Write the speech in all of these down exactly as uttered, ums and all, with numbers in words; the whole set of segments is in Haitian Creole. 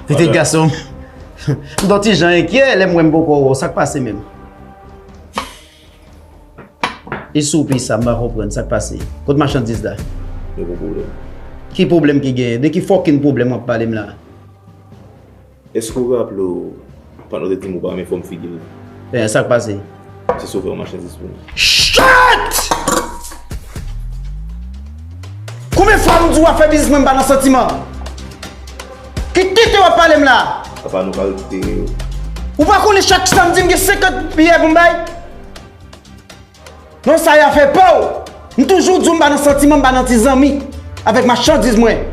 Pitit gason m. M t on ti jan enkyè lè m wè m poko wè w. Sa k pase menm? E sou pi sa, m pa konprann sa k pase. Kot machandiz la? Yo gon pwoblèm. Ki pwoblèm ki genyen? De ki fucking pwoblèm w ap pale m la? Èske w raple w, patnè w te di m ou pa renmen fòm figi l la? Eh, sa k pase? Se sovè yon machandiz pou mwen. Shit! Konbyen fwa m di w w ap fè biznis mwen m pa nan santiman? Ki tete w ap pale m la? Papa, nou pa rekipere yo. Ou pa konnen chak samdi m gen senkant biyè pou m bay? Non, sa y a fè pa w. M toujou di w m pa nan santiman, m pa nan ti zanmi avèk machandiz mwen.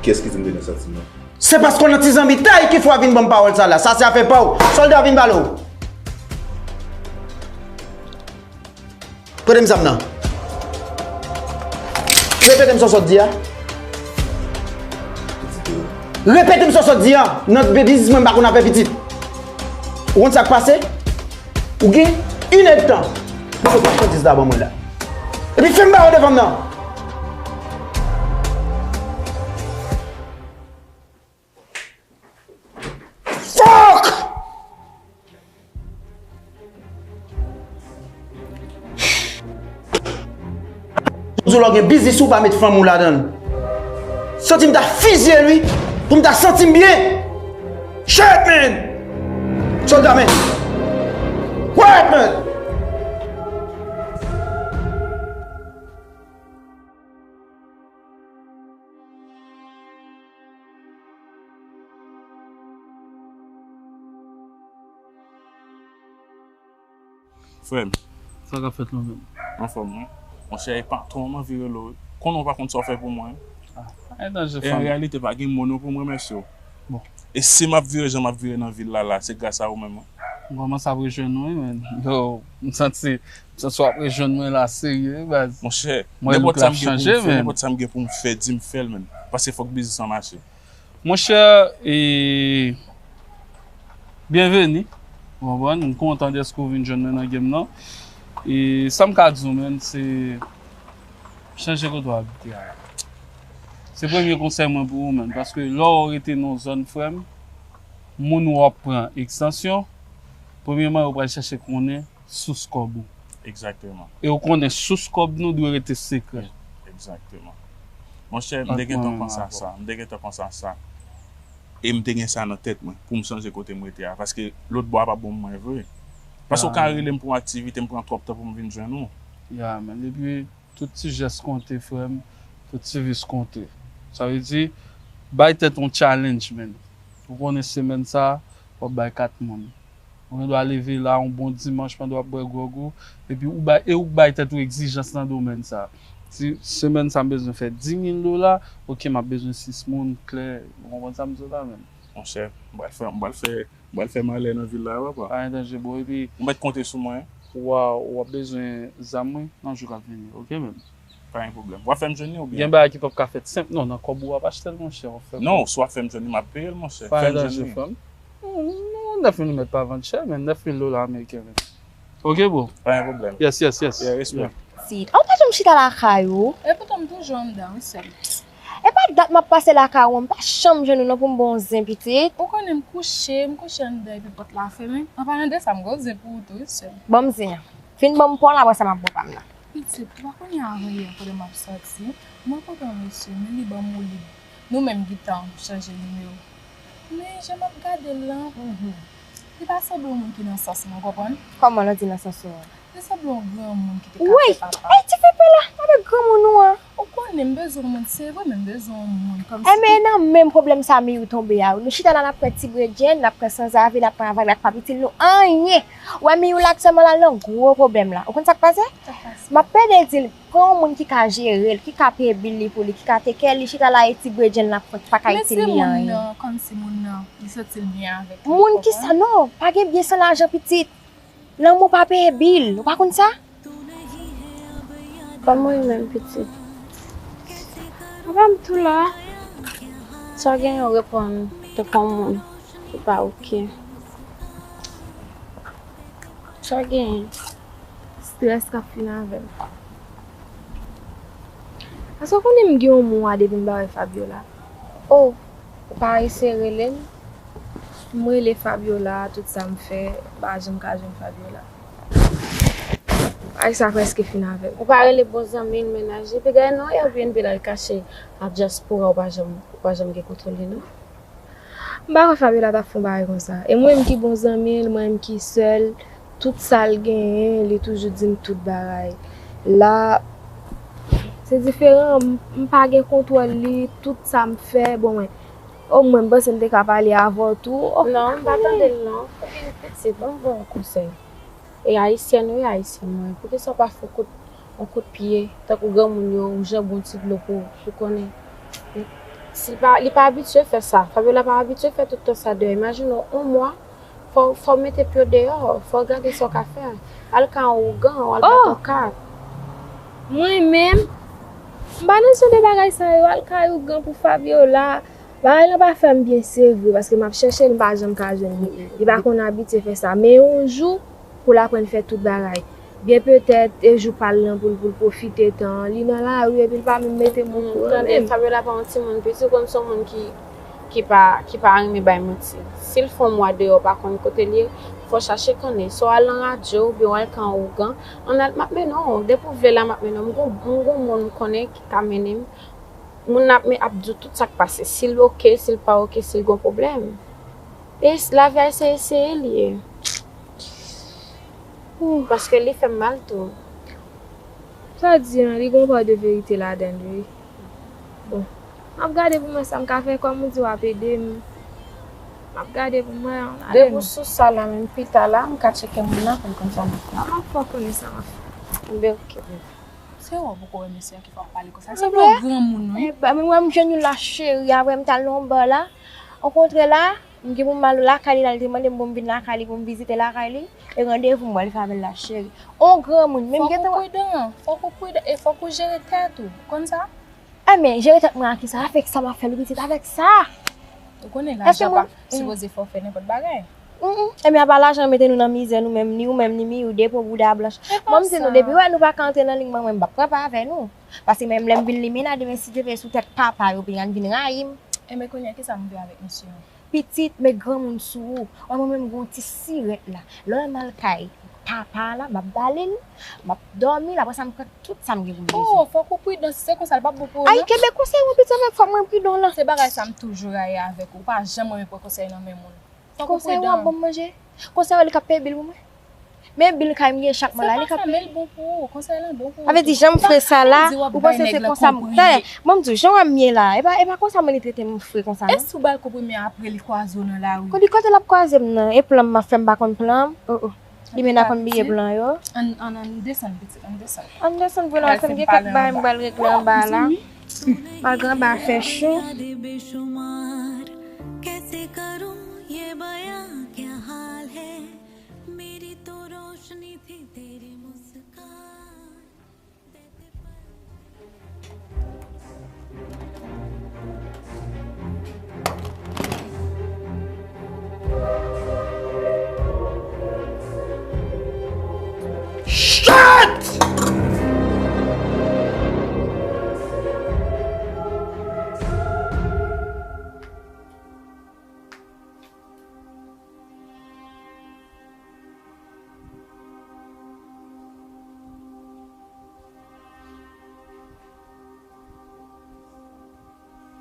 Kiyès ki di m te nan santiman? Se paske w nan ti zanmitay ki fè w vin ban m pawòl sa la. Sa se afè pa w. Sòlda, vin pale w. Prete m zam nan. Repete m sa w sot di a. Repete m sa w sot di a. Nan biznis mwen, m pa konn afè pitit. Ou konn sa k pase? Ou gen inèdtan pou sot machandiz la ban mwen la. Epi fè m ba w devan m nan. Fuck! Jodi w la w gen biznis ou pa met fanmi w ladan l. Santi m ta fizye l wi, pou m ta santi m byen. Shit, man! Sòlda, man! What, man? Frè m. Sa k ap fèt la menm? Anfòm, wi. Monchè, e patwon m anvi rele w. Konnen w pa konn sa w fè pou mwen. Ah, pa gen danje, frè m. E an reyalite, pa gen mo non pou m remèsye w. Bon. E si m ap vire jan m ap vire nan vil la, la, se gras a ou menm, wi. M kòmanse ap rejwenn ou, wi, men. Yo, m santi, m santi w ap rejwenn mwen la, serye, wi, baz. Monchè, nenpòt sa m gen pou m fè, nenpòt sa m gen pou m fè, di m fè l, men. Paske fòk biznis lan mache. Monchè, e, byenveni. Ou konprann? M kontan dèske w vin jwenn mwen nan game nan. E sa m ka di w, menn, se chanje kote w abite a. Se premye konsèy mwen pou ou, menn. Paske lè w rete nan yon zòn, frè m, moun ou w ap pran ekstansyon, premyèman, yo pral chèche konnen sous kòb ou. Egzakteman. E ou konnen sous kòb nou dwe rete sekrè. Egzakteman. Monchè, m te gentan panse a sa. M te gentan panse a sa. E m te gen sa nan tèt mwen pou m chanje kote m rete a. Paske lòt bò a pa bon pou mwen vre. Paske ou ka rele m pou yon aktivite, m pran twòp tan pou m vin jwenn ou. Ya, men epi tout ti jès konte, frè m. Tout ti vis konte. Sa vle di, bay tèt yon challenge, menn. Ou konnen semèn sa, w ap bay kat moun. Ou gen dwa leve la, yon bon dimanch, pandan w ap bwè gwòg ou, epi ou bay, e ou bay tèt ou egzijans nan domèn sa. Si semèn sa m bezwen fè dis mil dola, oke, m ap bezwen sis moun, klè. Ou konprann sa m di w la, menn? Monchè, m pral fè, m pral fè, m pral fè malè nan vil la, papa. Pa gen danje, bro, epi ou mèt konte sou mwen. W a, w ap bezwen zam, wi, nan jou k ap vini, oke, menn? Pa gen pwoblèm. W ap fè m jwenn li oubyen? Gen bagay ki p ap ka fèt senp, non, nan kòb ou w ap achte l, monchè, w ap fè. Non, si w ap fè m jwenn li, m ap peye l, monchè. Fè m jwenn li. Pa gen danje, frè m. Non, non, nèf milimèt pa vann chè, men nèf mil dola ameriken, men. Oke, bro. Pa gen pwoblèm. Yes, yes, yes. Yeah, respect. Sid, a w pa janm chita lakay ou? Epoutan m toujou anndan, wi, sè m. E pa dat m ap pase lakay ou an, m pa janm jwenn ou non pou m ba w zen, pitit. Ou konnen m kouche, m kouche anndan epi pòt la fèmen. An palan de sa, m gen yon zen pou ou tou, wi, sè m. Ban m zen an. Fin ban m pa w la, apre sa m ap ba w pa m nan. Pitit, ou pa konnen avan yè pandan m ap sòti, m rankontre yon mesye, men li ban m woulib. Nou menm gentan chanje nimewo. Men jan m ap gade l lan, li pa sanble yon moun ki nan sans mwen, w konprann? Kòman, nan di nan sans ou an? Li sanble yon granmoun ki te ka fè papa. Woy! Ey, ti fè pè la, avèk granmoun ou an. Ou konnen m bezwen yon moun, se vre, men m bezwen yon moun kòmsi. Enben, e nan menm pwoblèm sa Miyou tonbe a wi. Nou chita la, n ap pran ti bredjenn, n ap pran sanzave, n ap pran avay, n ap pa itil nou anyen. Ou wè Miyou la aktyèlman la, l nan gwo pwoblèm la. Ou konn sa k pase? Sa k pase? M ap plede di l, pran yon moun ki ka jere l, ki ka peye bil li pou li, ki ka take care li, chita la e ti bredjenn l ap pran ki pa ka itil li anyen. Men se moun nan, kòmsi moun nan, li santi l byen avèk li, ou konprann? Moun ki sa? Non, pa gen byen san lajan, pitit. Lanmou pa peye bil, ou pa konn sa? Ban m ri menm, pitit. Papa m tou la. Sa w genyen w reponn tankou yon moun ki pa oke. Sa w genyen? Strès k ap fin avè m. Èske w konnen m gen yon mwa depi m pa wè Fabiola? Oh, Ou pa eseye rele l? M rele Fabiola, tout sa m fè, m pa janm ka jwenn Fabiola. Ay, sa prèske fin avè m. Ou pa rele bon zanmi l, mennaj li, piga non, e oubyen l al kache nan dyaspora, ou pa janm, ou pa janm gen kontwòl li, non? M pa kwè Fabiola t ap fè yon bagay konsa. E mwen menm ki bon zanmi l, mwen menm ki sè l, tout sa l genyen, li toujou di m tout bagay. La, se diferan, m, m pa gen kontwòl li, tout sa m fè, bon, mwen, o mwen, m panse m te ka pale avè w tou. O, non, m pa tande l, non. Pitit, ban m ba w yon konsèy. E ayisyèn ou ye, ayisyèn mwen. Poukisa w pa fè yon kout, yon kout pye, tankou granmoun yo, ou janbe yon ti dlo pou, pou konnen. Si li pa, li pa abitye fè sa. Fabiola pa abitye fè tout tan sa deyò. Imajine w, yon mwa, fò, fò w mete pye w deyò, fò w gade sa w ka fè. Al kay yon ougan, w al bat yon kat. Mwen menm, m pa nan jan de bagay sa yo, al kay ougan pou Fabiola. Bagay lan pa fè m byen, se vre, paske m ap chèche l, m pa janm ka jwenn li. Li pa konn abitye fè sa. Men yon jou, pou l aprann fè tout bagay. Byen petèt, e jou pa l lan pou l, pou l pwofite tan an. Li nan lari epi l pa menm mete m okouran menm. Fabiola pa yon timoun piti, ou konn se yon moun ki, ki pa, ki pa renmen bay manti. Si l fè yon mwa deyò, ou pa konn kote l ye, fò w chache konnen. Swa w al nan radyo, oubyen w al kay yon ougan. Ann al, m ap mennen w. Depi w vle la, m ap mennen w. M gon, m gon moun m konnen ki ka mennen m. Moun nan ap, ap di w tout sa k pase. Si l oke, si l pa oke, si l gon pwoblèm. E s-, lavi a se eseye l ye. Paske li fè m mal tou. Sa w di an, li gon pa de verite ladan l, wi. Bon, m ap gade pou m wè sa m ka fè, kòm ou di w ap ede m. M ap gade pou m wè, ale. Depi w sou sa la menm, pita la, m ka tcheke moun nan pou m konn sa m ap fè. M ap fè w konnen sa m ap fè. Enben, oke, bebe. Se ou poko wè mesye a ki fè w ap pale konsa. Sanble yon granmoun, wi. Enben, mwen, m jwenn youn la, cheri, apre m t al nan yon ba la. Okontrè la, m gen pou m al lakay li la, li te mande m pou m vin lakay li, pou m vizite lakay li. E randevou m wè l fè avè l la, cheri. On granmoun, men m gentan wè. Fòk ou pridan, fòk ou pridan, e fòk ou jere tèt ou. Konn sa? Enben, jere tèt mwen ak kisa? Avèk sa m ap fè l pitit, avèk sa. Ou konnen lajan pa sipoze fè w fè nenpòt bagay. Mm, mm. Enben, apa lajan mete nou nan mizè, nou menm, ni ou menm, ni Miyou, de po bouda blanch. Mwen, m di nou, depi wè nou pa ka antre nan liy mwen, mwen, m p ap pran pa avè nou. Paske menm lè m vin limena demen, si Dye vle, sou tèt papa yo, pou y al vin rayi m. Enben, kounye a, kisa m vle avèk misye an? Pitit, met granmoun sou ou. Wè mwen menm, m gon ti sirèt la. Lè w wè m al kay papa la, m ap ba li l, m ap dòmi l, apre sa, m pran tout sa m gen pou m bezwen. Oh, fòk ou pridan, si se konsa, l p ap bon pou ou, non. Ay, kenbe konsèy ou, pitit, men fòk mwen pridan la. Se bagay sa m toujou rayi avèk ou, ou pa janm renmen pran konsèy nan men moun. Fòk ou pridan. Konsèy ou ap ban m manje? Konsèy ou li k ap peye bil pou mwen? Men bil kay m gen chak mwa la, li k ap peye. Se pa sa, men l bon pou ou, konsèy lan bon pou ou tou. Sa vle di, jan m fre sa la, ou panse se konsa m, tande, ban m di w, jan w wè m ye la, e pa, e pa konsa moun li trete m fre konsa, non. E si w ba l kou premye apre li kwaze w nan lari? Kou li kote l ap kwaze m nan, e plan m ap fè, m pa konn plan m? Oh, oh. Limena konn bliye plan yo. Ann, ann, ann desann, pitit, ann desann. Ann desann, vre, ann desann, gen kèk bagay m pral regle anba la. Malgre anba a fè cho. कैसे करूं ये बयां क्या हाल है, मेरी तो रोशनी थी तेरी मुस्कान। Shit!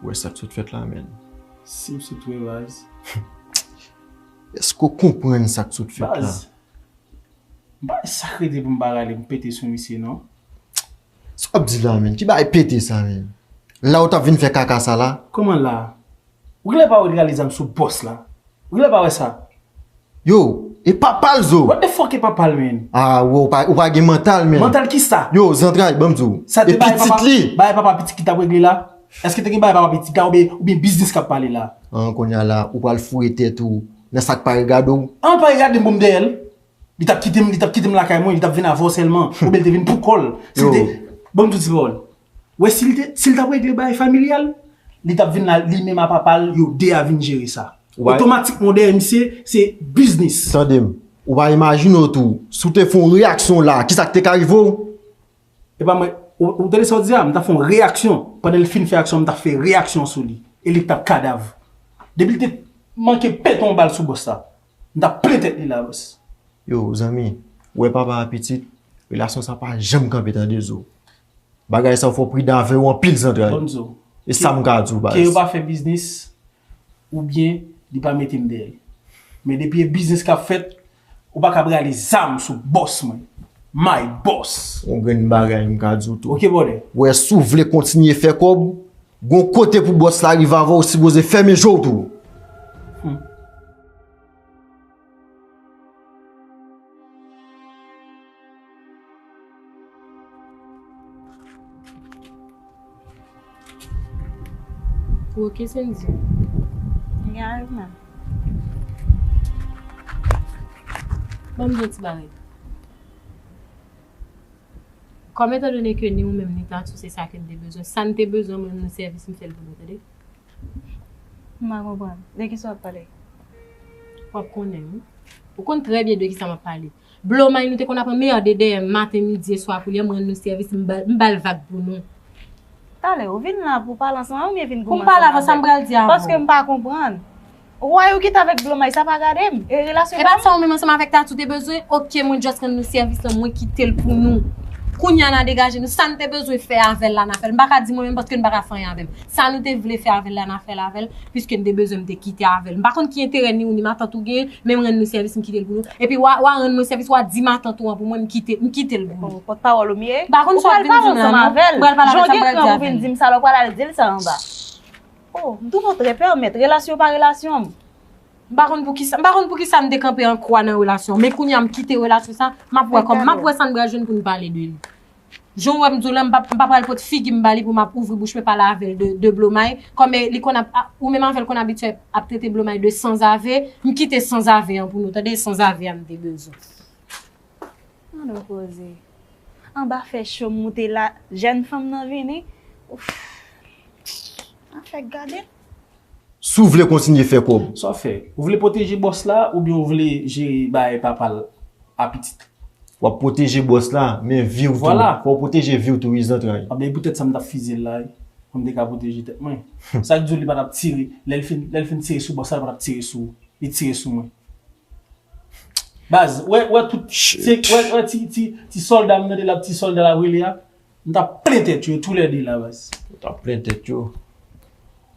Ou wè sa k sot fèt la, menn? Si m sot wè, baz. Èske w konprann sa k sot fèt la? Baz, m pa wè sa k rete pou m pa rale, m pete sou misye, non. Sa w ap di la, menn? Ki bagay pete sa, menn? La ou t ap vin fè kaka sa la? Kòman la? Ou genlè pa wè l rale zam sou bòs la? Ou genlè pa wè sa? Yo, e papa l, zo. What the fuck e papa l, man? Ah, wo, ou pa, ou pa gen mantal, man. Mantal kisa? Yo, zantray, ban m di w. Sa te bagay papa, bagay papa pitit ki t ap regle la? Èske te gen bagay papa pitit la oubyen, oubyen biznis k ap pale la? An, kounye a la, ou pral foure tèt ou nan sa k pa regade w. An, pa regade m, bon, m dèyè l. Li t ap kite m, li t ap kite m lakay mwen, li t ap vin avè w sèlman. Oubyen li te vin pou kò l. Si l te, ban m di w ti pawòl. Wè, si l te, si l t ap regle bagay familyal, li t ap vin la, li menm a papa l, yo de a vin jere sa. Otomatikman, dèyè misye, se biznis. Tande m, ou pa imajine w tou, si w te fè yon reyaksyon la, kisa k te ka rive w? E pa mwen, ou, ou tande sa w di a? M t ap fè yon reyaksyon. Pandan l fin fè aksyon, m t ap fè reyaksyon sou li. E li t ap kadav. Depi l te manke pete yon bal sou bòs la, m t ap plen tèt li la, bòs. Yo, zanmi, ou wè papa a pitit, relasyon sa pa janm kanpe tande zo. Bagay sa w fò pridan avè w anpil zantray. Bonzo. E sa m ka di w, baz. Ke yo pa fè biznis, oubyen li pa mete m dèyè l. Men depi e biznis k ap fèt, ou pa ka brale zam sou bòs mwen. My boss. Yon grenn bagay m ka di w tou. Ok, brother. Wè, si w vle kontinye fè kòb, gon kote pou bòs la rive avè w, ou sipoze fèmen je w tou. Hmm. Ou oke, Sendy? Li gen ariv menm. Ban m di yon ti bagay. Kòm etandone ke ni ou menm ni Tatou se sa ke n te bezwen, sa n te bezwen, mwen, nou sèvis, m fè l pou nou, tande? M pa konprann. De kisa w ap pale? W ap konnen, wi. Ou konn trè byen de kisa m ap pale. Blomay, nou te konn ap anmède dèyè maten, midi e swa pou li, m rann nou sèvis, m ba, m ba l vag pou nou. Talè, ou vin la pou pale ansanm avè m oubyen vin goumen ansanm avè m? Pou m pale avè w, sa m pral di avè w? Paske m pa konprann. Ou wè ou kite avèk Blomay, sa pa gade m. E relasyon pa nou. E pa sa ou menm ansanm avèk Tatou te bezwen? Oke, mwen just rann nou sèvis lan, mwen kite l pou nou. Kounye a n a degaje nou. Sa n te bezwen fè avè l la, n a fè l. M pa ka di mwen menm paske n pa ka fè anyen avè m. Sa nou te vle fè avè l la, n a fè l avè l, piske n te bezwen m te kite avè l. M pa konn ki enterè ni ou ni matant ou genyen, men m rann nou sèvis, m kite l pou nou. Epi w a, w a rann mwen sèvis, w a di matant ou an pou mwen, m kite, m kite l pou nou. Bon, pòtpawòl ou m ye? M pa konn sa w ap vin di m la, non. Ou pral pale avè l, sa m pral di avè l. Jan w gen kran pou vin di m sa la, w pral al di l sa anba. Oh, m twouve w trè pèmèt. Relasyon pa relasyon m. M pa konn poukisa, m pa konn poukisa m te kanpe an kwa nan relasyon. Men kounye a m kite relasyon sa, m ap wè kòm, m ap wè sa n pral jwenn pou n pale de li. Jan w wè m di w la, m pa, m pa pral pot figi m ba li pou m ap ouvri bouch mwen pale avè l de, de Blomay. Kòm, eh, li konn ap, a, ou menm avè l konn abitye ap trete Blomay de sanzave, m kite sanzave an pou nou, tande, sanzave a m te bezwen. Ann nou koze. Anba fè cho m moute la, jèn fanm nan vini. Ouf. An fèk gade. Si w vle kontinye fè kòb. Sa w fè? Ou vle pwoteje bòs la oubyen ou vle jere bagay papa l a pitit? W ap pwoteje bòs la, men vi w tou. Vwala. Fò w pwoteje vi w tou, wi, zantray. A, men poutèt sa m t ap fize l la, wi. Pou m te ka pwoteje tèt mwen. Sa k di w li pa t ap tire? Lè l fin, lè l fin tire sou bòs la, li pa t ap tire sou ou. Li tire sou mwen. Baz, wè, wè tout, se, wè, wè ti, ti, ti sòlda m tande l ap, ti sòlda l ap rele a. M t ap plen tèt yo toulède la, baz. Ou t ap plen tèt yo.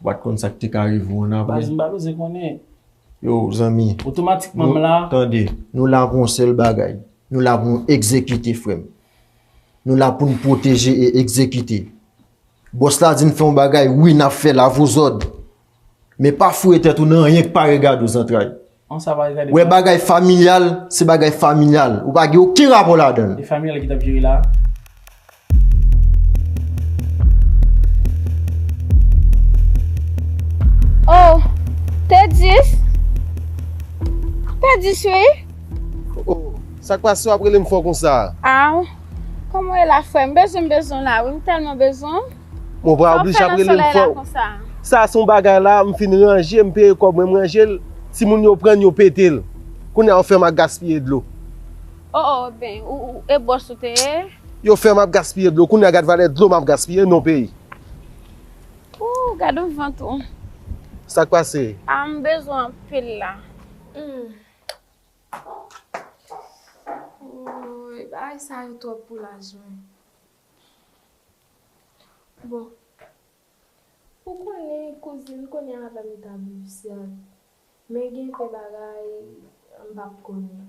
Ou pa t konn sa k te ka rive w an apre. Baz, m pa bezwen konnen. Yo, zanmi. Otomatikman, m la. Tande, nou la pou yon sèl bagay. Nou la pou nou egzekite, frè m. Nou la pou n pwoteje e egzekite. Bòs la di n fè yon bagay, wi, n ap fè l, avozòd. Men pa foure tèt ou nan anyen k pa regade w, zantray. An, sa pa regade m. Wè, bagay familyal, se bagay familyal. Ou pa gen okenn rapò ladan l. E familyal ki t ap jere la. Oh, T dis. T dis, wi. Oh, sa k pase w ap rele m fò konsa? Ah, kòman w ye la, frè m? M bezwen, m bezwen w la, wi, m tèlman bezwen w. Mwen pa oblije ap rele l fò. Sa se yon bagay la, m fin ranje, m peye kòb mwen, m ranje l. Timoun yo pran l, yo pete l. Kounye a yo fè m ap gaspiye dlo. Oh, oh, ben, ou, ou, e bòs ou te ye? Yo fè m ap gaspiye dlo. Kounye a gad valè dlo m ap gaspiye nan peyi. Ooh, gad yon vant ou. Sa k pase? Ah, m bezwen anpil la. Hmm. Woy, bagay sa yo twòp pou laj mwen. Bon, ou konnen kouzin, kounye a avè m li t ap viv sèl. Men gen kèk bagay m p ap konnen.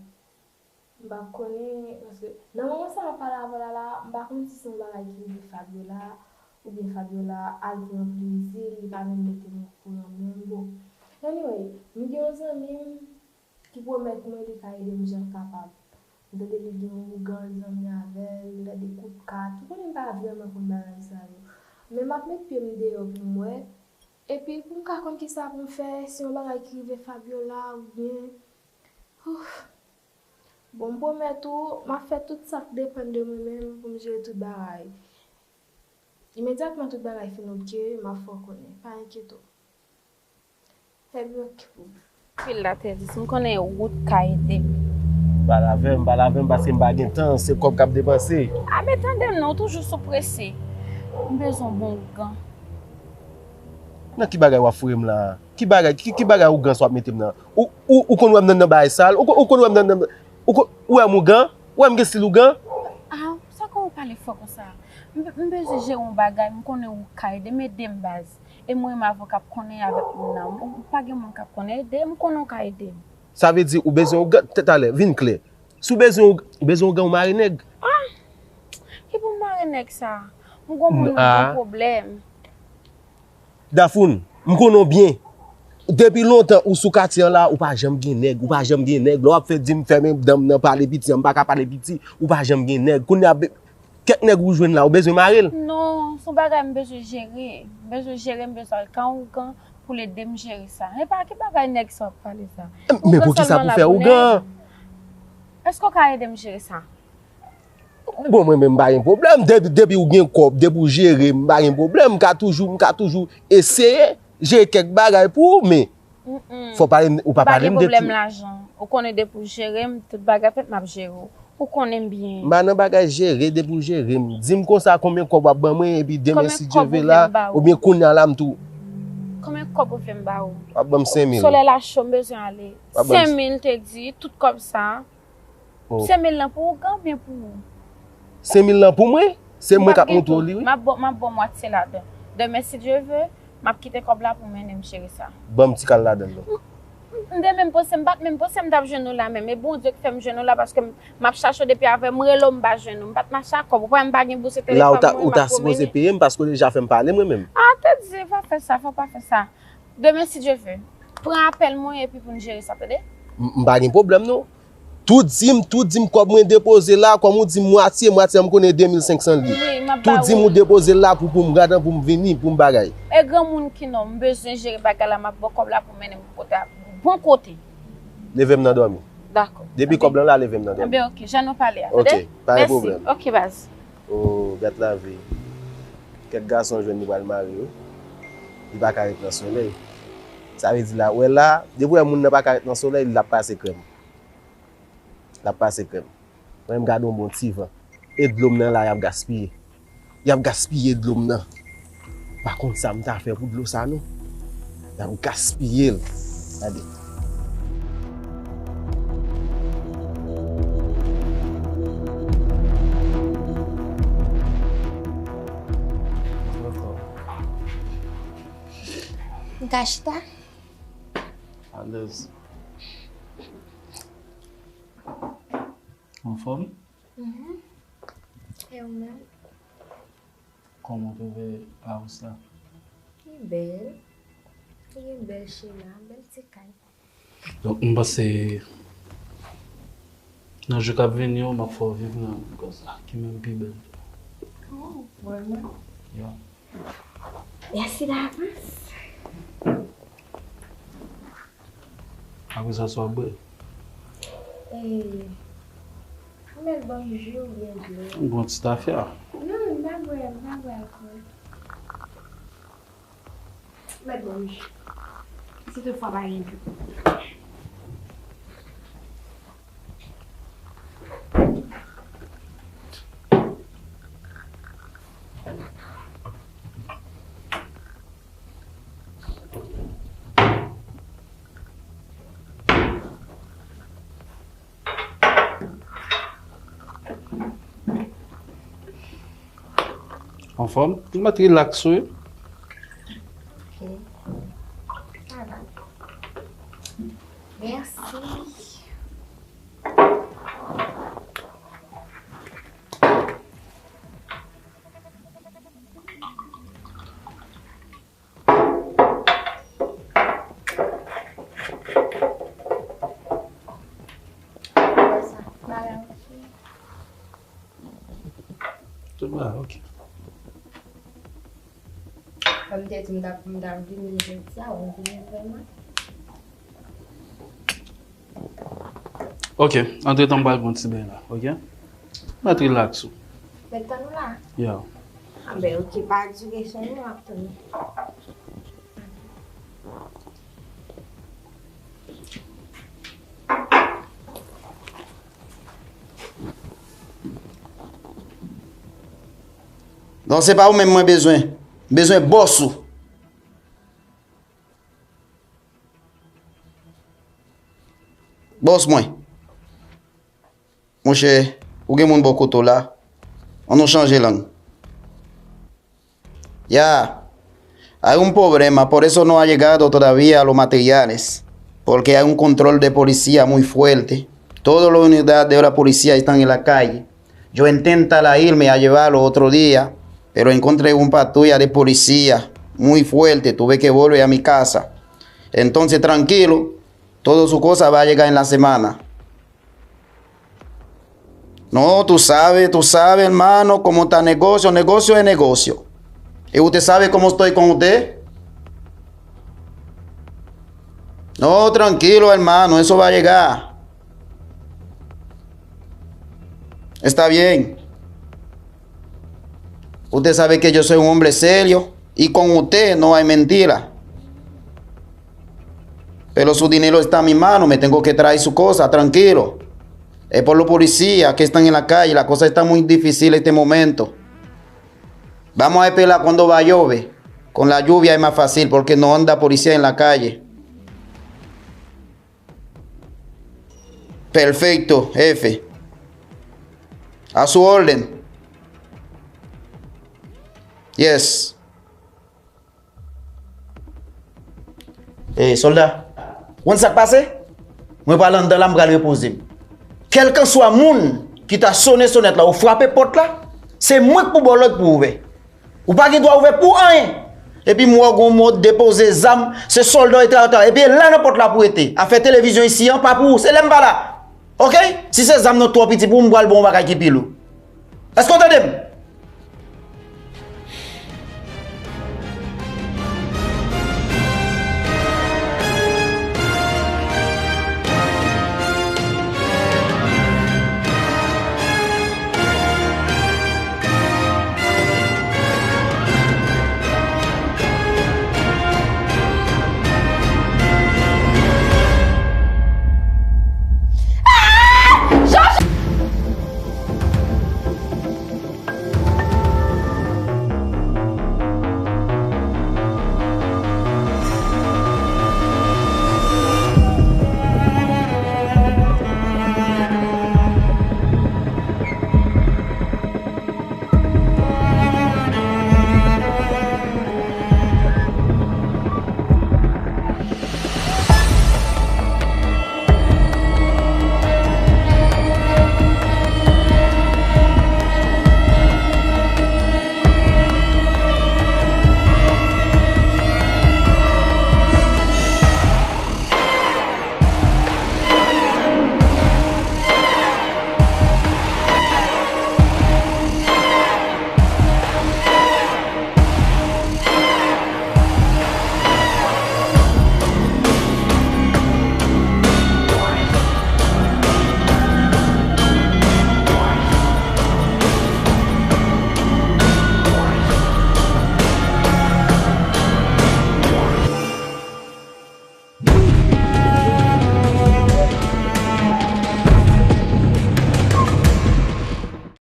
M p ap konnen, paske nan moman sa m ap pale avè w la, la, m pa konn si se yon bagay ki rive Fabiola, oubyen Fabiola al pran plezi l, li pa menm mete m okouran menm. Bon, anyway, m gen yon zanmi m ki pwomèt mwen li ka ede m jan l kapab. M tande li gen yon ougan, l zanmi avè l, li tande kout kat. Ou konnen m pa vrèman konn bagay sa yo. Men m ap met pye m deyò pou m wè. Epi pou m ka konn kisa pou m fè, si yon bagay ki rive Fabiola oubyen. Ouf. Bon, m pwomèt ou, m ap fè tout sa k depann de mwen menm pou m jere tout bagay. Imedyatman tout bagay fin oke, m ap fè w konnen. Pa enkyete w. Fè byen okipe w. Pil la, Tèdis, m konnen wout ka ede m. Pale avè m, pale avè m, paske m pa gen tan, se kòb k ap depanse. A, men tande m non, ou toujou sou prese. M bezwen yon bon ougan. Nan ki bagay w ap foure m la a? Ki bagay, ki, ki bagay ougan sa w ap mete m nan? Ou, ou, ou konn wè m nan, nan bagay sal? Ou, kon- ou konn wè m nan, nan, ou, kon- ou wè m ougan? Ou wè m gen stil ougan? Ah, sa kòman w pale fò konsa? M, m bezwen jere yon bagay, m konnen ou ka ede m, ede m baz. E mwen renmen avè w k ap konnen avèk moun nan. M pa gen moun k ap konnen ede, m konnen w ka ede m. Sa vle di ou bezwen ougan? Talè, vin klè. Si w bezwen ou, ou bezwen ougan, ou mare nèg. Ki pou m mare nèg sa? M gon moun, m gon pwoblèm. Dafoun, m konnen w byen. Depi lontan ou sou katye an la, ou pa janm gen nèg, ou pa janm gen nèg. Lè w ap fè di m fèmen dan m nan, pale piti an, m pa ka pale piti, ou pa janm gen nèg. Kounye a, kèk nèg ou jwenn la, ou bezwen mare l? Non, se yon bagay m bezwen jere. M bezwen jere, m bezwen al ka yon ougan pou l ede m jere sa. E pa ki bagay nèg sa w ap pale sa? Men poukisa pou fè ougan? Èske w ka ede m jere sa? Bon, mwen menm m pa gen pwoblèm. Depi, depi ou gen kòb, depi ou jere, m pa gen pwoblèm. M ka toujou, m ka toujou eseye jere kèk bagay pou ou, men fò pale, ou pa pale m de pwoblèm lajan. Ou konnen depi ou jere m, tout bagay fèt, m ap jere w. Ou konnen m byen. M pa nan bagay jere, depi ou jere m. Di m konsa konbyen kòb w ap ban mwen, epi demen si Dye vle la, oubyen kounye a la m tou. Konbyen kòb ou vle m ba ou? W ap ban m senk mil. Solèy la cho, m bezwen ale. Senk mil te di, tout kòb sa. Senk mil lan pou ougan oubyen pou ou? Senk mil lan pou mwen? Se mwen k ap montre w li, wi. M ap ba w, m ap ba w mwatye ladan. Demen, si Dye vle, m ap kite kòb la pou w mennen m jere sa. Ban m ti kal ladan l non. M te menm panse, m pa t menm panse m t ap jwenn ou la menm. E Bondye k fè m jwenn ou la paske m, m ap chache w depi avè, m rele w, m pa jwenn ou. M pa t mache ak kòb. Ou pa wè m pa gen bouse telefòn mwen, m ap pwomennen. Ou ta sipoze peye m paske w deja fè m pale mwen menm. Ah, te di, pa fè sa, fò w pa fè sa. Demen, si Dye vle, pran apèl mwen epi pou n jere sa, tande? M, m pa gen pwoblèm non. Tou di m, tou di m kòb mwen depoze la, kòm ou di m mwatye, mwatye an m konnen de mil senk san l ye. Tou di m ou depoze l la pou, pou m gade pou m vini, pou m bagay. E granmoun ki non, m bezwen jere bagay la, m ap ba w kòb la pou mennen m kote a, bon kote. Leve m nan dòmi. Dakò. Depi kòb lan la, leve m nan dòmi. Enben, ok, jan nou pale a, tande? Ok, pa gen pwoblèm. Ok, baz. Oh, gad lavi. Kèk gason jwenn li pral marye wi. Li pa ka ret nan solèy. Sa vle di la, wè la, depi w wè moun nan pa ka ret nan solèy, l ap pase krèm. L ap pase krèm. Mwen menm gade yon bon ti van. E dlo m nan la y ap gaspiye. Y ap gaspiye dlo m nan. M pa konn sa m ta fè pou dlo sa non. Y ap gaspiye l. Gade. M ka chita? Alèz. Anfòm? Mhm. E ou menm? Kòman w twouve Paris la? Li bèl. Li gen bèl chema, bèl ti kay. Donk, m panse nan jou k ap vini yo, m ap fè w viv nan kòz la, ki menm pi bèl. Oh, vrèman? Ya. Mèsi davans. Apre sa, sa w ap bwè? Ee, ou mèt ban m ji oubyen dlo? M pran ti tafya. Non, m pa bwè, m pa bwè alkòl. Ou mèt ban m ji. Si toutfwa pa gen dlo. Anfòm? Ou mèt rilaks wi. Ok. Sa va. Mèsi. Tout va, ok. Kòm te di m t ap, m t ap vini jodi a, ou vini vrèman? Ok, antretan m pral pran ti beny la, ok? Mèt rilaks ou. Mèt tann ou la? Yeah. Anben, ok, pa di kesyon non, m ap tann ou. Non, se pa ou menm mwen bezwen. M bezwen bòs ou. Bòs mwen. Monchè, ou gen moun bò kote w la? Ann nou chanje lang. Ya. Hay un problema, por eso no ha llegado todavía los materiales, porque hay un control de policía muy fuerte. Toda la unidad de la policía están en la calle. Yo intentaba irme a llevarlo otro día, pero encontré un patrulla de policía muy fuerte, tuve que volver a mi casa. Entonces, tranquilo, todo su cosa va a llegar en la semana. No, tú sabes, tú sabes, hermano, cómo está negocio, negocio es negocio. ¿Y usted sabe cómo estoy con usted? No, tranquilo, hermano, eso va a llegar. Está bien. Usted sabe que yo soy un hombre serio y con usted no hay mentira. Pero su dinero está en mi mano, me tengo que traer su cosa, tranquilo. Es por los policías que están en la calle, la cosa está muy difícil este momento. Vamos a esperar cuando va a llover. Con la lluvia es más fácil porque no anda policía en la calle. Perfecto, jefe. A su orden. Yes. E, sòlda, ou konn sa k pase? Mwen pral anndan la, m pral repoze m. Kèlkanswa moun ki ta sone sonèt la ou frape pòt la, se mwen k pou ba w lòd pou ouvè. Ou pa gen dwa ouvè pou anyen. Epi m wè w gen yon mòd depoze zam, se sòlda w ye, etsetera. Epi e la nan pòt la pou rete. Afè televizyon isi an pa pou ou, se lè m pa la. Oke? Si se zam nan twò piti pou ou, m pral ba w yon bagay ki pi lou. Èske w tande m?